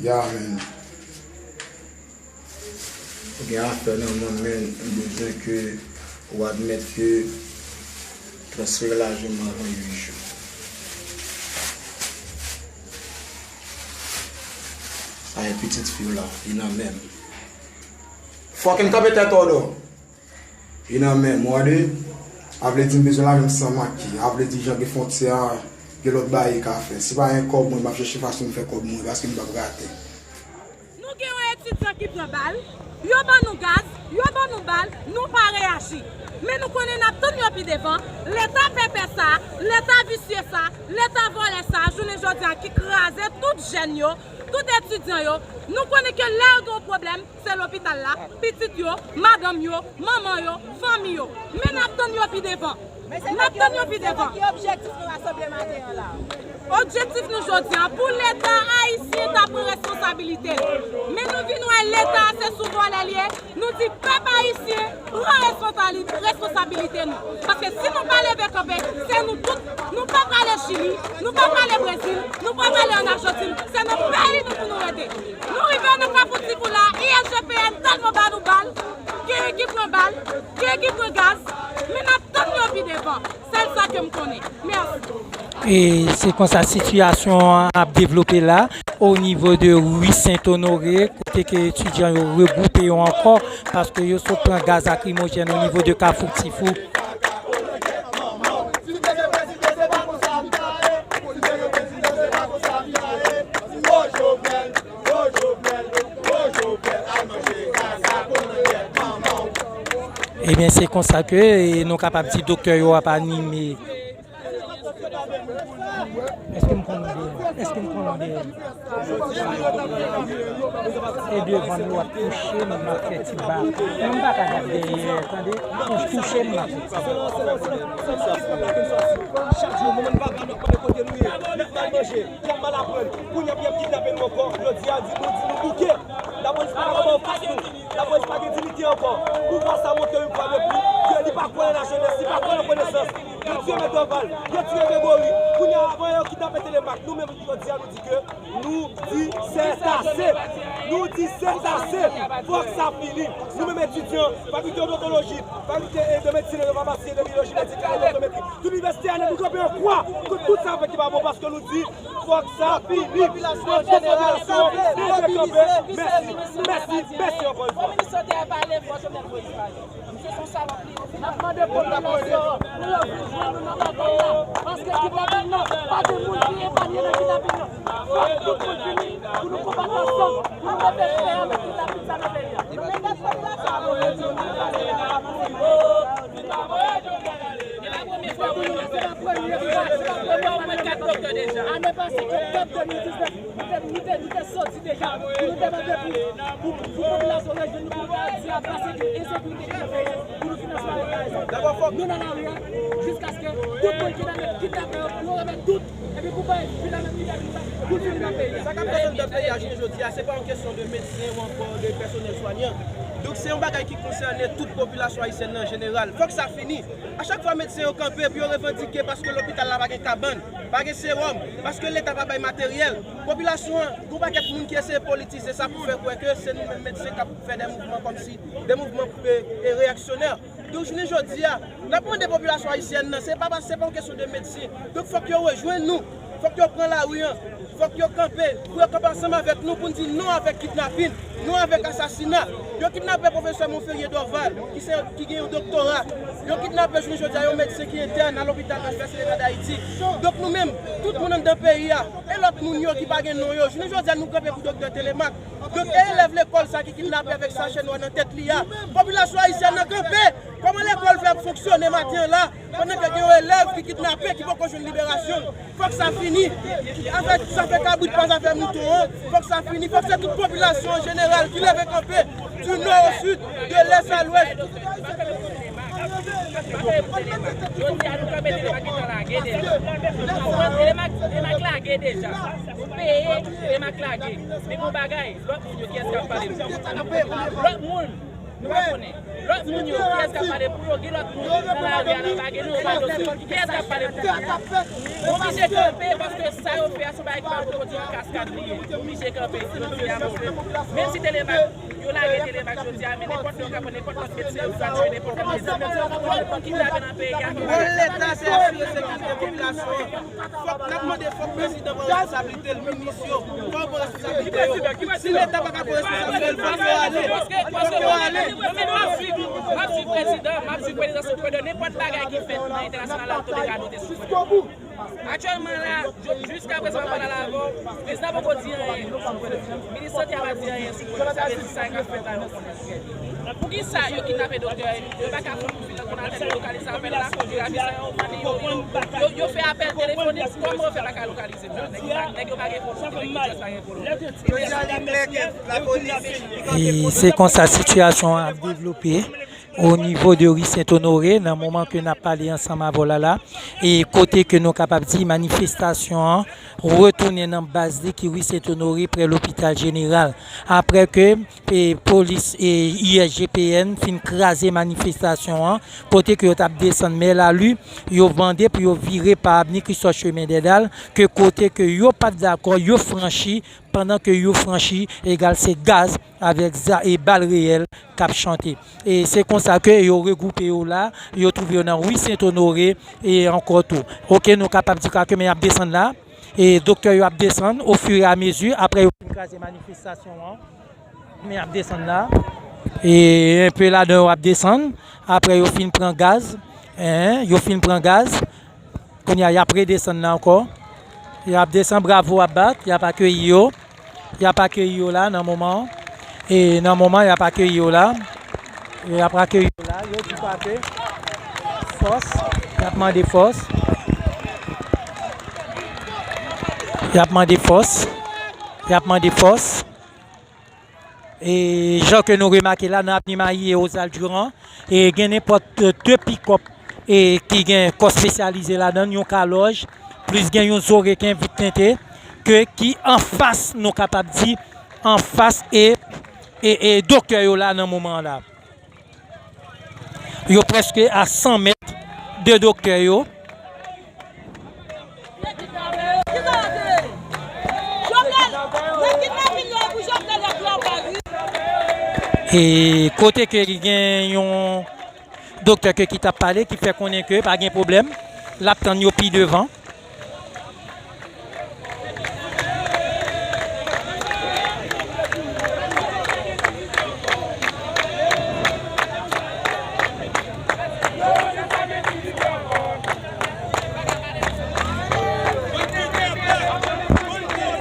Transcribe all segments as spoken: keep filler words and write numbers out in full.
Ya, men. Ou gen afè nan men, men m bezwen ke ou admèt ke transfere lajan m avan uit jou. Sa e pitit fi w la, li nan men m. Fucking kanpe tèt ou, non. Li nan men m, ou tande? A vle di m bezwen lajan m san manke. A vle di jan gen fwontyè a, gen lòt bagay li ka fè. Si pa gen kòb mwen, m ap chèche fason m fè kòb mwen, paske m p ap rate. Nou gen yon etidyan ki pran bal, yo ban nou gaz, yo ban nou bal, nou pa reyaji. Men nou konnen n ap tann yo pi devan. Leta pèpè sa, leta visye sa, leta vòlè sa, jounen jodi a ki kraze tout jèn yo, tout etidyan yo. Nou konnen ke lè yo gen yon pwoblèm, se lopital la, pitit yo, madanm yo, manman yo, fanmi yo. Men n ap tann yo pi devan. N ap tann yo pi devan. Ki objektif nou rasanble maten an la? Objektif nou jodi a, pou Leta ayisyen ta pran responsabilite l. Men nou vin wè Leta a se sou vòlè l ye. Nou di pèp ayisyen, pran responsali-, responsabilite nou. Paske si nou pa leve kanpe, se nou tout, nou pa prale Chili, nou pa prale Brezil, nou pa prale ann Ajantin, se nan peyi nou pou nou rete. Nou rive nan Kafou Tifou la, I S G P N tèlman ba nou bal, genyen ki pran bal, genyen ki pran gaz, men n ap tann yo pi devan. Sèl sa ke m konnen. Mèsi. E se konsa sitiyasyon an ap devlope la, o nivo de ri Sent Onore, kote ke etidyan yo regwoupe yo ankò, paske yo sot pran gaz lakrimojèn o nivo de Kafou Tifou. Ebyen, se konsa ke, e, nou kapab di doktè yo ap anime. Èske m konn de, èske m konn de, e devan m yo ap touche m, m ap fè ti ba. Men m pa ka gad dèyè, tande, touche m, m ap fè ti ba. Chak jou, moun pa ka mande kote nou ye, n ap mal manje, n ap mal aprann. Kounye a, y ap kidnape nou ankò. Jodi a, di nou, di nou bouke. Lapolis pa ka kanpe anfas nou. Lapolis pa gen diyite ankò. Pouvwa sa montre yon fwa de pli ke li pa kwè nan lajennès, li pa kwè nan konesans. Yo tiye Mèt Dorval, yo tiye Gregory. Kounye a, avan yè yo kidnape Telemaque. Nou menm, jodi a, nou di ke nou di sètase. Nou di sètase. Fòk sa fini. Nou menm etidyan, fakilte odontoloji, fakilte de medsin e de famasi e de biyoloji medikal e de optometri, tout inivèsite a nèt, nou kanpe an kwa kont tout sa ki pa bon, paske nou di fòk sa fini. Fòk tout popilasyon leve kanpe. Mèsi, mèsi, mèsi ankò yon fwa. Minis Sante a pale, fò Jovenel Moïse pale. Misye se yon salòp li. N ap mande popilasyon an pou yo vin jwenn nou nan batay la. Paske kidnaping nan, pa gen moun ki epanye nan kidnaping nan. Fòk tout moun fini pou nou konbat ansanm, pou nou mete fen avèk kidnaping sa nan peyi a. Nou mete popilasyon an. Ane pase, oktòb de mil diznèf, nou te, nou te, nou te soti deja pou nou demande pou, pou, pou popilasyon rejwenn nou, pou nou ta di a pase de ensekirite ki nan peyi a, pou nou finanse leta a. Nou nan lari a, jiskaske tout moun ki nan men kidnapè yo, pou yo remèt tout, epi pou bay finalman kidnapè pou l fini nan peyi a. Sa k ap pase anndan peyi a jounen jodi a, se pa yon kesyon de medsen ou ankò de pèsonèl swanyan. Donk, se yon bagay ki konsène tout popilasyon ayisyèn nan an jeneral. Fòk sa fini. A chak fwa medsen yo kanpe pou yo revandike paske lopital la pa gen kabann, pa gen sewòm, paske leta pa bay materyèl, popilasyon an, gon pakèt moun ki eseye politize sa pou fè kwè ke se nou menm medsen k ap fè de mouvman kòmsi, de mouvman, e, e, reyaksyonè. Donk, jounen jodi a, n ap mande popilasyon ayisyèn nan, se pa, se pa yon kesyon de medsen. Donk, fòk yo rejwenn nou. Fòk yo pran lari an. Fòk yo kanpe. Pou yo kanpe ansanm avèk nou pou n di non avèk kidnapin, non avèk asasina. Yo kidnape pwofesè Monferrier Dorval, ki se, ki gen yon doktora. Yo kidnape jounen jodi a yon medsen ki entèn nan lopital Anjou Vèsè Leta d Ayiti. Donk nou menm, tout moun anndan peyi a, e lòt moun yo ki pa gen non yo, jounen jodi a nou kanpe pou doktè Telemaque. Donk e elèv lekòl sa ki kidnape avèk sachè nwa nan tèt li a. Popilasyon ayisyèn nan kanpe. Kòman lekòl fè ap fonksyone maten an la? Pandan ke gen yon elèv ki kidnape, ki poko jwenn liberasyon l. Fòk sa fini. Afè, zafè kabrit pa zafè mouton an. Fòk sa fini. Fòk se tout popilasyon an jeneral ki leve kanpe, du nò o sid, de lès a lwès. Jodi a nou kanpe, Telemaque gentan lage deja. Telemaque, Telemaque lage deja. Nou peye, Telemaque lage. Men gon bagay, lòt moun yo, kiyès k ap pale nou? Lòt moun, Yo pa konnen. Lòt moun yo, kiyès k ap pale pou yo? Gen lòt moun nan lari a la, pa gen nou, yo pa dòmi. Kiyès k ap pale pou yo? Yo oblije kanpe paske sa yo fè a se yon bagay ki pa poko di yon kaskad li ye. Yo oblije kanpe. Jodi a, menm si Telemax, yo lage Telemax jodi a, men nenpòt lè yo ka pran nenpòt lòt medsen, yo ka tchwe nenpòt lòt medsen. Twòp moun kidnape nan peyi a. Bon, Leta se asire sekirite popilasyon an. Fòk, n ap mande fòk prezidan pran responsablite l, minis yo, fò yo pran responsablite yo. Si Leta pa ka pran responsablite l, fòk yo ale. Fòk yo ale. M ap swiv, m ap swiv prezidan, m ap swiv prezidan sou kòdè nenpòt bagay ki fèt nan entènasyonal la, antouka nou te sou kòdè. Aktyèlman la, jiskaprezan m ap pale avè w, prezidan poko di anyen. Minis sante a pa di anyen sou kòdè. Sa vle di sa k ap fèt la yo konnen. Poukisa yo kidnape doktè yo? Yo pa ka fè yon kontwòl, yo lokalize apèl la, yo ravi sa yo, yo, yo, yo fè apèl telefonik, kòman yo fè pa ka lokalize moun nan? Nèg yo pa gen volonte, nèg yo just pa gen volonte. Jodi a, li klè ke lapolis li kanpe pou nou. E se konsa sitiyasyon an ap devlope o nivo de ri Sent Onore, nan moman ke n ap pale ansanm avè w la la, e kote ke nou kapab di manifestasyon an retounen nan baz li ki ri Sent Onore, prè lopital jeneral. Apre ke e polis e U S G P N fin kraze manifestasyon an, kote ke yo t ap desann Mè Lali, yo mande pou yo vire pa Avni Kristòf Chemen Dèdal, ke kote ke yo pa t dakò, yo franchi, pandan ke yo franchi, egal se gaz avèk za-, e bal reyèl k ap chante. E se konsa ke yo regwoupe yo la, yo twouve yo nan ri Sent Onore, e ankò tou. Oke, nou kapab di ke men y ap desann la, e doktè yo ap desann ofiramizi, apre yo fin kraze manifestasyon an. Men ap desann la. E enpe ladan yo ap desann. Apre yo fin pran gaz. Hein, yo fin pran gaz. Kounye a, y ap redesann la ankò. Y ap desann, bravo ap bat, y ap akeyi yo. Y ap akeyi yo la nan moman an. E nan moman, y ap akeyi yo la. Y ap akeyi yo la. Yo di pa ke fòs. Y ap mande fòs. Y ap mande fòs. Y ap mande fòs. E jan ke nou remake la nan Avni Mayi e Ozal Durand, e gen nenpòt de pikòp e ki gen kò espesyalize ladan l, yon kalòj, plis gen yon zo reken vit tente, ke ki anfas, nou kapab di, anfas e, e, e doktè yo la nan moman an la. Yo prèske a san mèt de doktè yo. E kote ke li gen yon doktè ke ki t ap pale, ki fè konnen ke pa gen pwoblèm, l ap tann yo pi devan.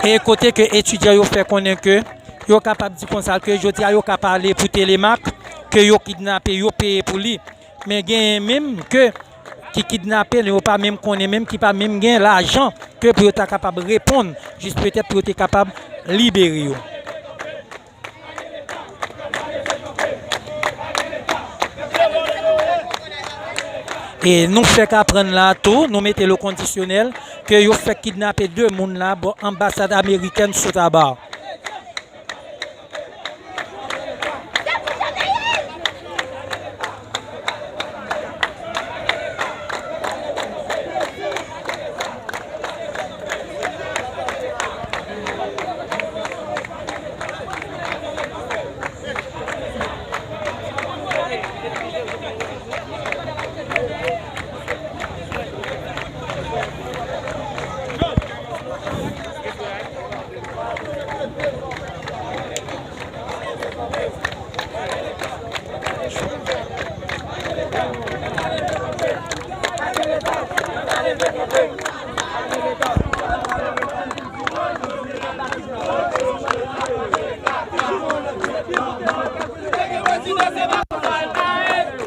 E kote ke etidyan yo fè konnen ke yo kapab di konsa ke jodi a yo ka pale pou Telemax, ke yo kidnape, yo peye pou li. Men genyen menm ke ki kidnape l, yo pa menm konnen menm, ki pa menm gen lajan ke pou yo ta kapab reponn, jis petèt pou yo te kapab libere yo. E nou fèk aprann la tou, nou mete l o kondisyonèl, ke yo fèk kidnape de moun la bò anbasad amerikèn sou Taba.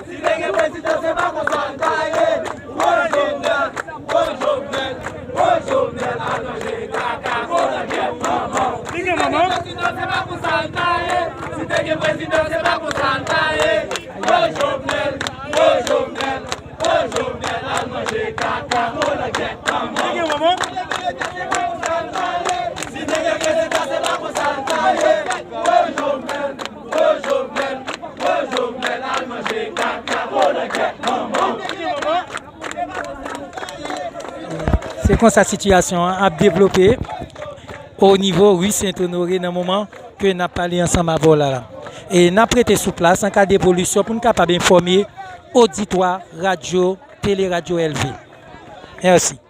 Si te gen prezidan, se pa konsa l ta ye. Wo Jovenel, wo Jovenel, wo Jovenel al manje kaka, kolangyèt manman w. Li gen manman? Si te gen prezidan, se pa konsa l ta ye. Si te gen prezidan, se pa konsa l ta ye. Wo Jovenel, wo Jovenel, wo Jovenel al manje kaka, kolangyèt manman w. Li gen manman? Si te gen prezidan, se pa konsa l ta ye. Wo Jovenel, wo Jovenel, wo Jovenel. Se konsa sitiyasyon an ap devlope o nivo ri Sent Onore nan moman ke n ap pale ansanm avè w la la. E n ap rete sou plas an ka devolisyon pou n kapab enfòme oditwa radyo, tele radyo L V. Mèsi.